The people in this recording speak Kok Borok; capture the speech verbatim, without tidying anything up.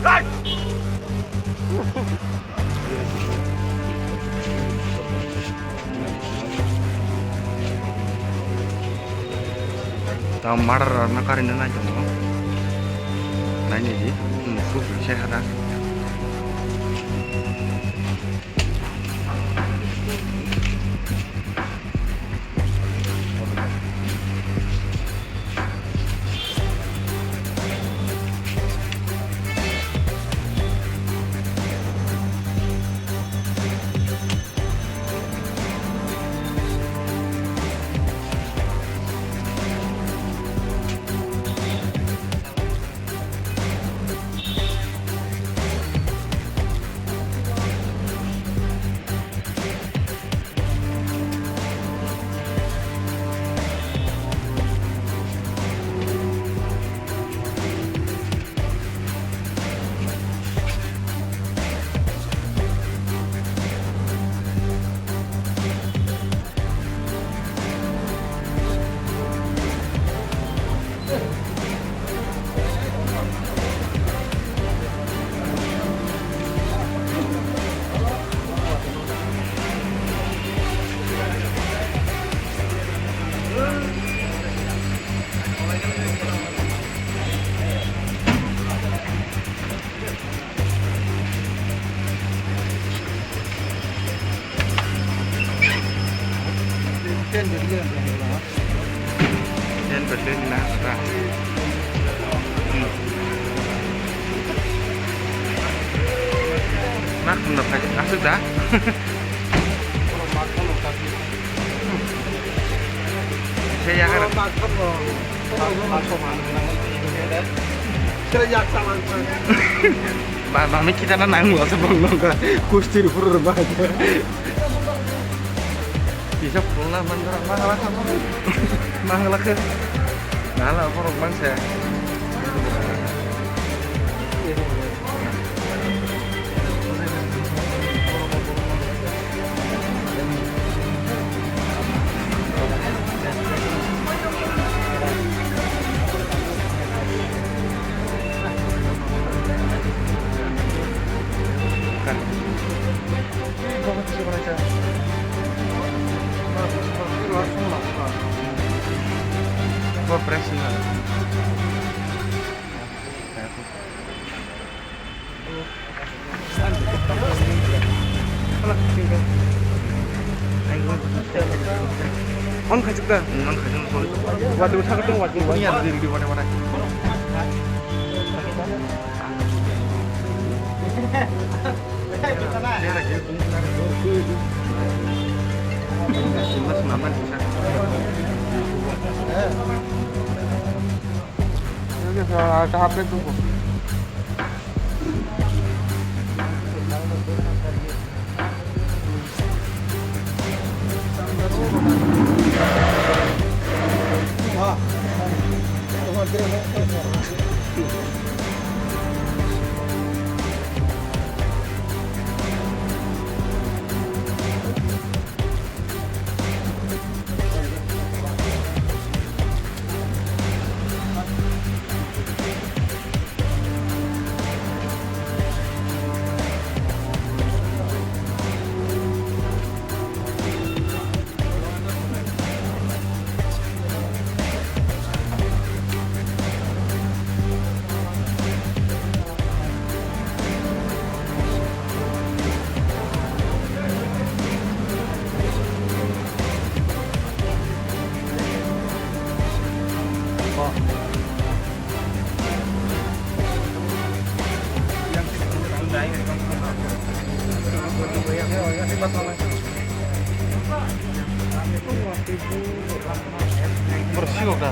Tamo murder rok no karwi no nai tongo. Naini di, musuk se hada. Yen between na ra. Hmm. Mak no khai asuk da. Saya kan. Ba, ba, mi kita na nang lo sebelum nong ka kustir pur ba. Bisa pulang mandra mangala ka. Mangala ke. Nala borok mangsa. On khaichuk da? Hmm, on khaichuk, sorry. Wati wati thakar tong wati wati. Iya, ready, ready, wati wati. Borok sikok da.